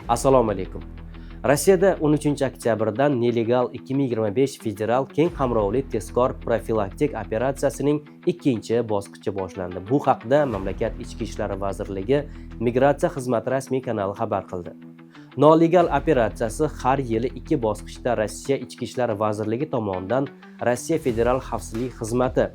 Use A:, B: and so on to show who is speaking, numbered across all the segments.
A: Assalomu alaykum. Rossiyada 13 oktyabrdan "Нелегал 2025" federal keng qamrovli tezkor profilaktik operatsiyasining ikkinchi bosqichi boshlandi. Bu haqda mamlakat Ichki ishlar vazirligi migratsiya xizmati rasmiy kanali xabar qildi. "Нелегал" operatsiyasi har yili ikki bosqichda Rossiya Ichki ishlar vazirligi tomonidan Rossiya Federal xavfsizlik xizmati,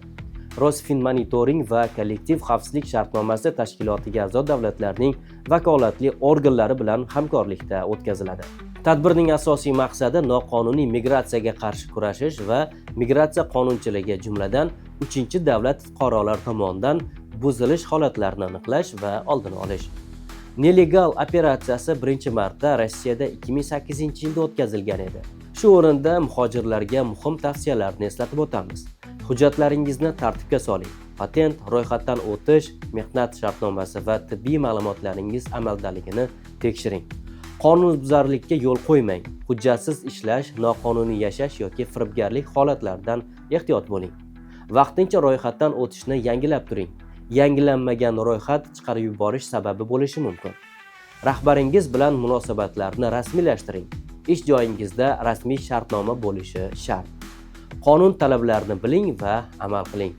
A: Rosfinmonitoring va Kollektiv xavfsizlik shartnomasi tashkilotiga a'zo davlatlarning vakolatli organlari bilan hamkorlikda o'tkaziladi. Tadbirning asosiy maqsadi noqonuniy migratsiyaga qarshi kurashish va migratsiya qonunchiligi, jumladan, uchinchi davlat fuqarolari tomonidan buzilish holatlarini aniqlash va oldini olish. "Нелегал" operatsiyasi birinchi marta Rossiyada 2008 yilda o'tkazilgan edi. Shu o'rinda muhojirlarga muhim tavsiyalarni eslatib o'tamiz. Hujjatlaringizni tartibga soling. Patent, ro'yxatdan o'tish, mehnat shartnomasi va tibbiy ma'lumotlaringiz amaldaligini tekshiring. Qonunbuzarlikka yo'l qo'ymang. Hujjatsiz ishlash, noqonuniy yashash yoki firibgarlik holatlaridan ehtiyot bo'ling. Vaqtincha ro'yxatdan o'tishni yangilab turing. Yangilanmagan ro'yxat chiqarib yuborish sababi bo'lishi mumkin. Rahbaringiz bilan munosabatlarni rasmiylashtiring. Ish joyingizda rasmiy shartnoma bo'lishi shart. Qonun talablarini biling va amal qiling.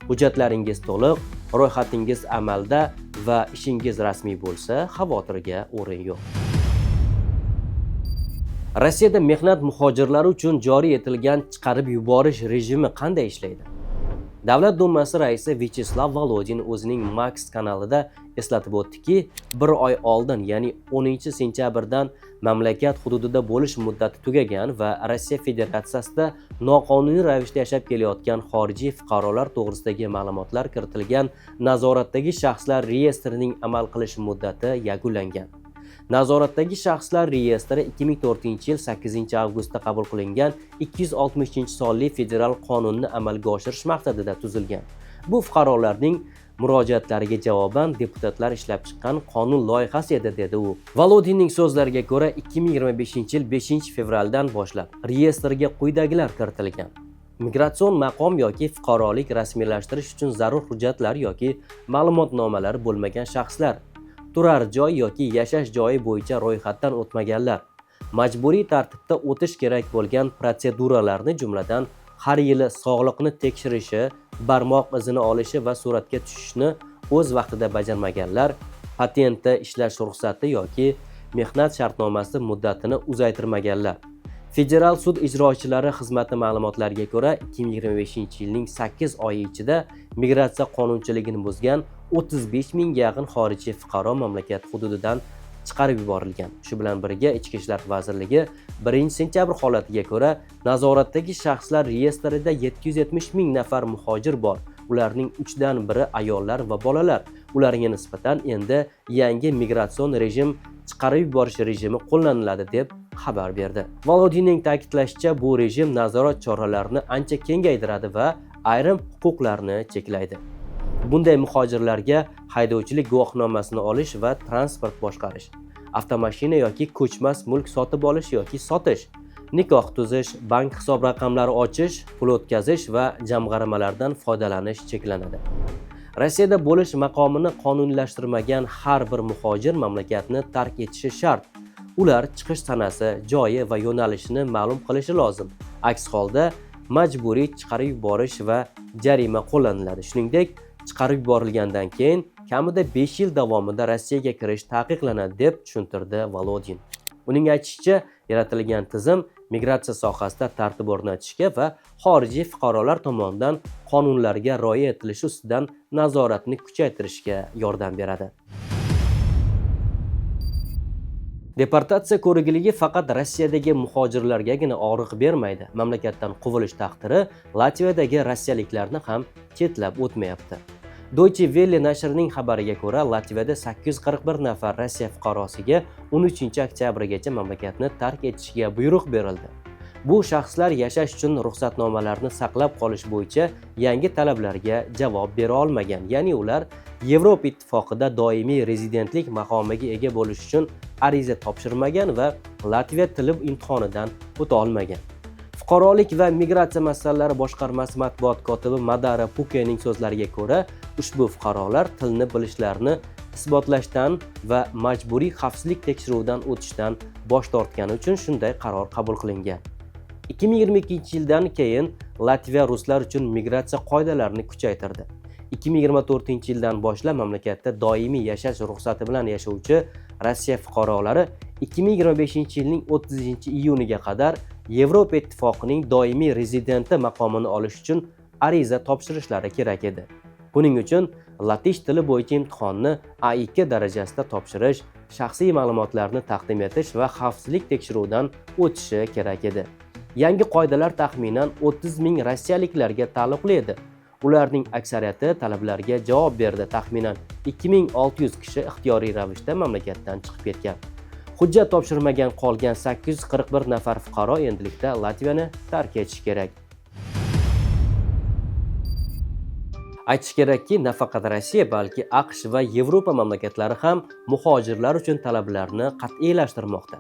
A: Hujjatlaringiz to'liq, ro'yxatingiz amalda va ishingiz rasmiy bo'lsa, xavotirga o'rin yo'q. Rossiyada mehnat muhojirlari uchun joriy etilgan chiqarib yuborish rejimi qanday ishlaydi? Davlat Dumasi raisi Vyacheslav Volodin o'zining Max kanalida eslatib o'tdiki, bir oy oldin, ya'ni 10 sentyabrdan mamlakat hududida bo'lish muddati tugagan va Rossiya Federatsiyasida noqonuniy ravishda yashab kelayotgan xorijiy fuqarolar to'g'risidagi ma'lumotlar kiritilgan nazoratdagi shaxslar reyestrining amal qilish muddati yakunlangan. Nazoratdagi shaxslar reyestri 2004 yil 8 avgustda qabul qilingan 260 sonli federal qonunni amalga oshirish maqsadida tuzilgan. Bu fuqarolarning murojaatlariga javoban deputatlar ishlab chiqqan qonun loyihasi edi, dedi u. Volodinning so'zlariga ko'ra, 2025 yil 5 fevraldan boshlab reyestrga quyidagilar kiritilgan: migratsion maqom yoki fuqarolik rasmiylashtirish uchun zarur hujjatlar yoki ma'lumotnomalar bo'lmagan shaxslar, turar joy yoki yashash joyi bo'yicha ro'yxatdan o'tmaganlar, majburiy tartibda o'tish kerak bo'lgan protseduralarni, jumladan, har yili sog'liqni tekshirishi, barmoq izini olishi va suratga tushishni o'z vaqtida bajarmaganlar, patentda ishlash ruxsati yoki mehnat shartnomasi muddatini uzaytirmaganlar. Federal sud ijrochilari xizmati ma'lumotlariga ko'ra, 2025 yilning 8 oyi ichida migratsiya qonunchiligini buzgan 35 mingga yaqin xorijiy fuqaro mamlakat hududidan chiqarib yuborilgan. Shu bilan birga, Ichki ishlar vazirligi 1 sentyabr holatiga ko'ra, nazoratdagi shaxslar reyestrida 770 ming nafar muhojir bor. Ularning uchdan biri ayollar va bolalar. Ularga nisbatan endi yangi migratsion rejim, chiqarib yuborish rejimi qo'llaniladi, deb xabar berdi. Volodinning ta'kidlashicha, bu rejim nazorat choralarini ancha kengaytiradi va ayrim huquqlarni cheklaydi. Bunday muhojirlarga haydovchilik guvohnomasini olish va transport boshqarish, avtomashina yoki ko'chmas mulk sotib olish yoki sotish, nikoh tuzish, bank hisob raqamlari ochish, pul o'tkazish va jamg'armalardan foydalanish cheklanadi. Rossiyada bo'lish maqomini qonuniylashtirmagan har bir muhojir mamlakatni tark etishi shart. Ular chiqish sanasi, joyi va yo'nalishini ma'lum qilishi lozim. Aks holda majburiy chiqarib yuborish va jarima qo'llaniladi. Shuningdek, chiqarib yuborilgandan keyin kamida 5 yil davomida Rossiyaga kirish taqiqlanadi, deb tushuntirdi Volodin. Uning aytishicha, yaratilgan tizim migratsiya sohasida tartib o'rnatishga va xorijiy fuqarolar tomonidan qonunlarga rioya etilishi ustidan nazoratni kuchaytirishga yordam beradi. Deportatsiya ko'rikligi faqat Rossiyadagi muhojirlargagina og'riq bermaydi. Mamlakatdan quvilish taqdiri Latviyadagi rossiyaliklarni ham chetlab o'tmayapti. Deutsche Welle nashrining xabariga ko'ra, Latviyada 841 nafar Rossiya fuqarosiga 13 oktyabrgacha mamlakatni tark etishga buyruq berildi. Bu shaxslar yashash uchun ruxsatnomalarni saqlab qolish bo'yicha yangi talablarga javob bera olmagan, ya'ni ular Yevropa Ittifoqida doimiy rezidentlik maqomiga ega bo'lish uchun ariza topshirmagan va Latviya tili imtihonidan o'ta olmagan. Fuqarolik va migratsiya masalalari boshqarmasi matbuot kotibi Madara Pukening so'zlariga ko'ra, ushbu fuqarolar tilni bilishlarini isbotlashdan va majburiy xavfsizlik tekshiruvidan o'tishdan bosh tortgani uchun shunday qaror qabul qilingan. 2022-yildan keyin Latviya ruslar uchun migratsiya qoidalarini kuchaytirdi. 2024-yildan boshlab mamlakatda doimiy yashash ruxsati bilan yashovchi Rossiya fuqarolari 2025-yilning 30-iyuniga qadar Yevropa Ittifoqining doimiy rezidenti maqomini olish uchun ariza topshirishlari kerak edi. Buning uchun latish tili bo'yicha imtihonni A2 darajasida topshirish, shaxsiy ma'lumotlarni taqdim etish va xavfsizlik tekshiruvidan o'tishi kerak edi. Yangi qoidalar taxminan 30 ming rossiyaliklarga taalluqli edi. Ularning aksariyati talablarga javob berdi. Taxminan 2600 kishi ixtiyoriy ravishda mamlakatdan chiqib ketgan. Hujjat topshirmagan qolgan 841 nafar fuqaro endilikda Latviyani tark etishi kerak. Aytish kerakki, nafaqat Rossiya, balki AQSh va Yevropa mamlakatlari ham muhojirlar uchun talablarni qat'iylashtirmoqda.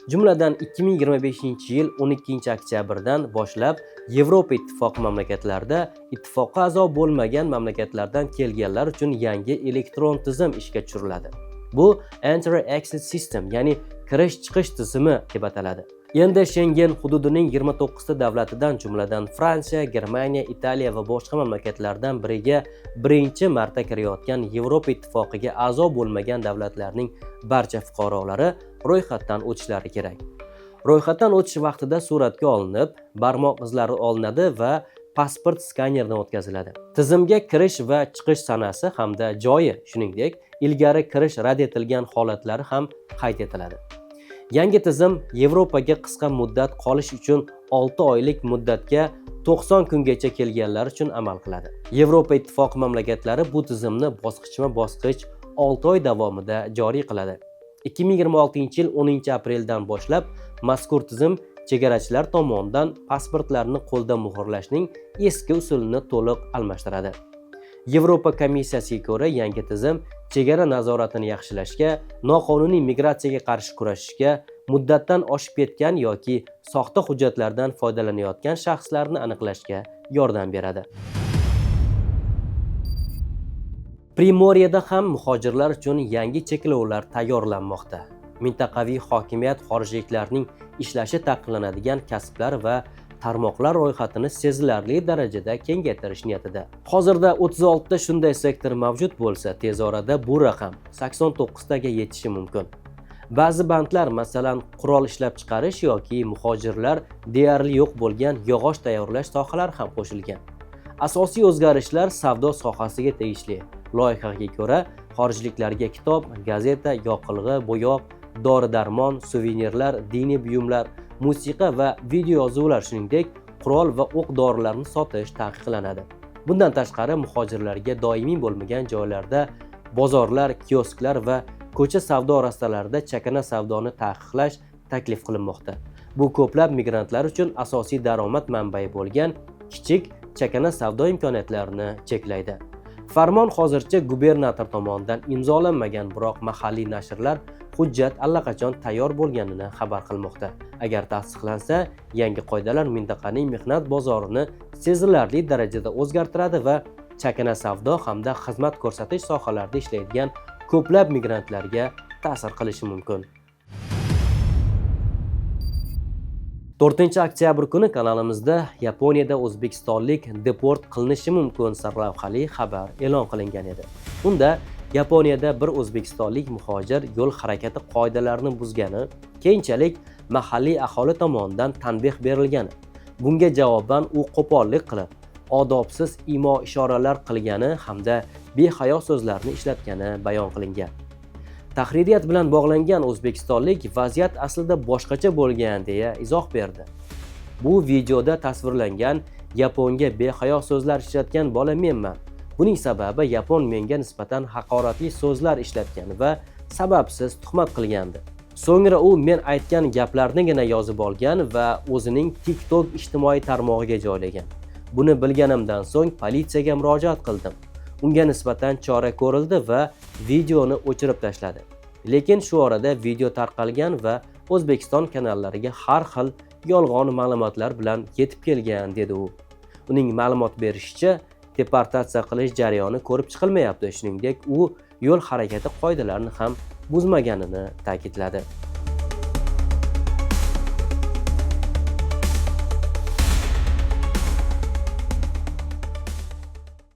A: Jumladan, 2025-yil 12-oktyabrdan boshlab Yevropa Ittifoqi mamlakatlarida ittifoqqa a'zo bo'lmagan mamlakatlardan kelganlar uchun yangi elektron tizim ishga tushiriladi. Bu Entry Exit System, ya'ni kirish-chiqish tizimi deb ataladi. Endi Shengen hududining 29 ta davlatidan, jumladan Fransiya, Germaniya, Italiya va boshqa mamlakatlardan biriga birinchi marta kirayotgan Yevropa Ittifoqiga a'zo bo'lmagan davlatlarning barcha fuqarolari ro'yxatdan o'tishlari kerak. Ro'yxatdan o'tish vaqtida suratga olinib, barmoq izlari olinadi va pasport skanerdan o'tkaziladi. Tizimga kirish va chiqish sanasi hamda joyi, shuningdek, ilgari kirish rad etilgan holatlari ham qayd etiladi. Yangi tizim Yevropaga qisqa muddat qolish uchun 6 oylik muddatga 90 kungacha kelganlar uchun amal qiladi. Yevropa Ittifoqi mamlakatlari bu tizimni bosqichma-bosqich 6 oy davomida joriy qiladi. 2026-yil 10-apreldan boshlab mazkur tizim chegarachilar tomonidan pasportlarni qo'lda muhrlashning eski usulini to'liq almashtiradi. Yevropa komissiyasiga ko'ra, yangi tizim chegara nazoratini yaxshilashga, noqonuniy migratsiyaga qarshi kurashishga, muddatdan oshib ketgan yoki soxta hujjatlardan foydalanayotgan shaxslarni aniqlashga yordam beradi. Primoriyada ham muhojirlar uchun yangi cheklovlar tayyorlanmoqda. Mintaqaviy hokimiyat xorijliklarning ishlashi taqiqlanadigan kasblar va tarmoqlar ro'yxatini sezilarli darajada kengaytirish niyatida. Hozirda 36 ta shunday sektor mavjud bo'lsa, tez orada bu raqam 89 taga yetishi mumkin. Ba'zi bandlar, masalan, qurol ishlab chiqarish yoki muhojirlar deyarli yo'q bo'lgan yog'och tayyorlash sohalari ham qo'shilgan. Asosiy o'zgarishlar savdo sohasiga tegishli. Loyihaga ko'ra, xorijliklarga kitob, gazeta, yoqilg'i, bo'yoq, dori-darmon, suvenirlar, diniy buyumlar, musiqa va videoyozuvlar, shuningdek, qurol va o'q-dorilarni sotish taqiqlanadi. Bundan tashqari, muhojirlarga doimiy bo'lmagan joylarda bozorlar, kiosklar va ko'cha savdo rastalarida chakana savdoni taqiqlash taklif qilinmoqda. Bu ko'plab migrantlar uchun asosiy daromad manbai bo'lgan kichik chakana savdo imkoniyatlarini cheklaydi. Farmon hozircha gubernator tomonidan imzolanmagan, biroq mahalliy nashrlar hujjat allaqachon tayyor bo'lganini xabar qilmoqda. Agar tasdiqlansa, yangi qoidalar mintaqaning mehnat bozorini sezilarli darajada o'zgartiradi va chakana savdo hamda xizmat ko'rsatish sohalarida ishlaydigan ko'plab migrantlarga ta'sir qilishi mumkin. 4-oktyabr kuni kanalimizda Yaponiyada o'zbekistonlik deport qilinishi mumkin sarlavhali xabar e'lon qilingan edi. Unda Yaponiyada bir o'zbekistonlik muhojir yo'l harakati qoidalarini buzgani, keyinchalik mahalliy aholi tomonidan tanbeh berilgani, bunga javoban u qo'pollik qilib, odobsiz imo ishoralar qilgani hamda behayo so'zlarni ishlatgani bayon qilingan. Tahririyat bilan bog'langan o'zbekistonlik vaziyat aslida boshqacha bo'lgan deya izoh berdi. Bu videoda tasvirlangan yaponga behayo so'zlar ishlatgan bola menman. Buning sababi yapon menga nisbatan haqoratli so'zlar ishlatgan va sababsiz tuhmat qilgandi. So'ngra u men aytgan gaplarnigina yozib olgan va o'zining TikTok ijtimoiy tarmog'iga joylagan. Buni bilganimdan so'ng politsiyaga murojaat qildim. Unga nisbatan chora ko'rildi va videoni o'chirib tashladi. Lekin shu orada video tarqalgan va O'zbekiston kanallariga har xil yolg'on ma'lumotlar bilan yetib kelgan, dedi u. Uning ma'lumot berishicha, deportatsiya qilish jarayoni ko'rib chiqilmayapti. Shuningdek, u yo'l harakati qoidalarini ham buzmaganini ta'kidladi.